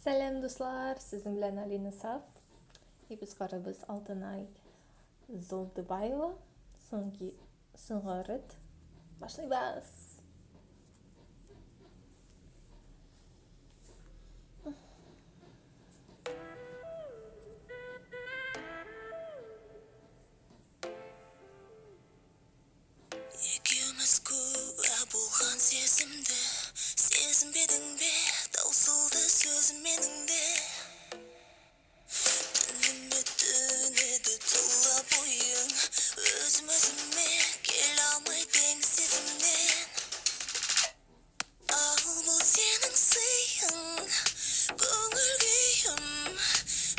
Сәлам, дуслар! Сезнең белән Алина Саф. И без карыйбыз Алтынай Золдыбаева. Соңгы соңгы рет. Башлыйбыз! Екеуміз куә болған сезімді сезінбедің бе? Таусылды сөзім менің де. Түніме түнеді тұла бойың, өзім өзіме келе алмай тең сезімнен. Ал бұл сенің сыйың, көңіл күйім,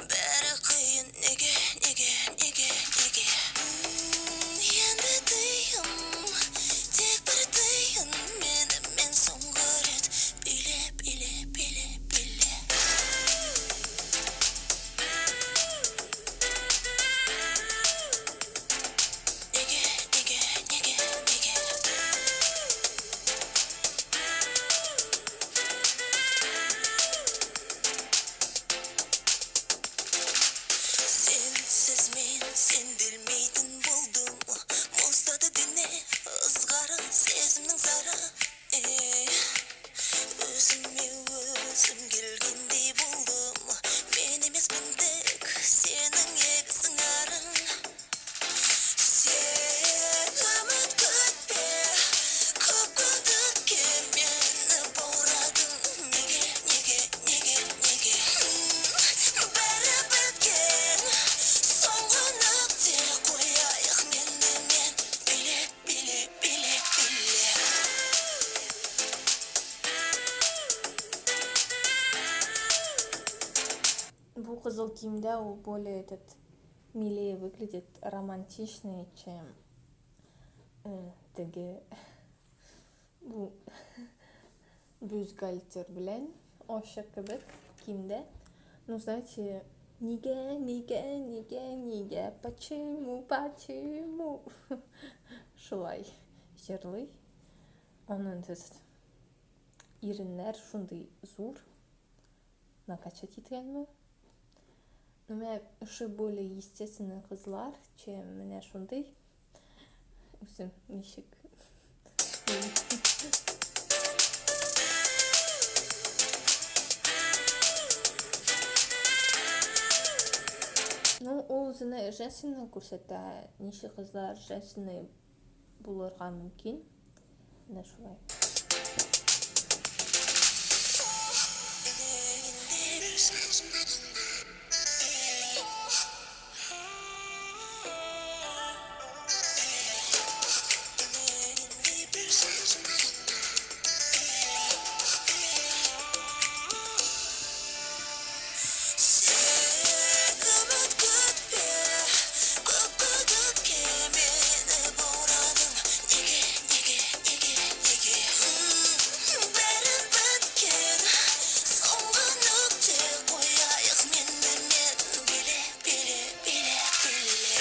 бәрі қиын. Неге, неге, неге, неге? Енді тыйым, тек бір тиын, менімен соңғы рет биле, биле, биле, биле. Неге, неге, неге, неге? Сенсіз мен сенделмейтін болдым, мұздады дене ызғары, сезімнің зары. Өзіме өзім келгендей болдым, мен емеспін тек сенің егіз сыңарың. Сен үміт күтпе, көп күдікке мені баурадың. Неге, неге, неге, неге? Бәрі біткен, соңғы нүкте қояйық менімен. Биле, биле, биле, биле. Бу кызыл киемдә ул более этот милее выглядит, романтичнее, чем теге бу бюстгальтер белән ачык кебек киемдә. Ну, знаете, нигә, нигә, нигә, нигә, почему, почему? Шулай җырлый. Аның этот иреннәр шундый зур. Накачать иткәнме? Ну, менә шушы более естественный кызлар, чем менә шундый. Үзем ничек. Ну, ул үзенә женственный күрсәтә. Ничек кызлар женственный булырга мөмкин. Менә шулай. Сен үміт күтпе, көп күдікке мені баурадың. Неге, неге, неге, неге? Бәрі біткен, соңғы нүкте қояйық менімен. Биле, биле, биле, биле.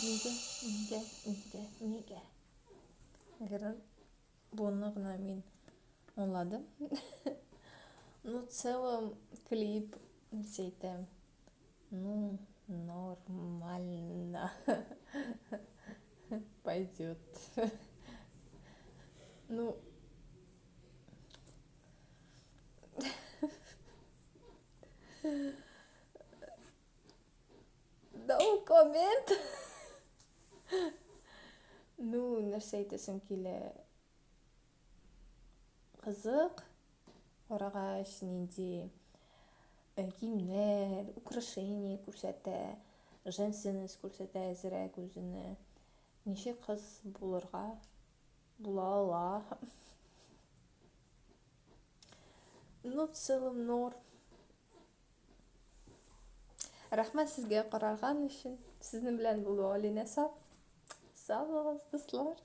Нигә, нигә, нигә, нигә? Наверное, буны гына мин аңладым. Ну, в целом, клип, нәрсә әйтәм, ну, нормально. Пойдет. Ну, no comment. Ну, нәрсә әйтәсем килә? Кызык. Карагач, нинди киемнәр, украшение күрсәтә, женственность күрсәтә әзрәк үзене. Ничек кыз булырга була ала. Ну, в целом, норм. Рәхмәт сезгә караган өчен. Сезнең белән булу Алинә Саф. Сау булыгыз, дуслар.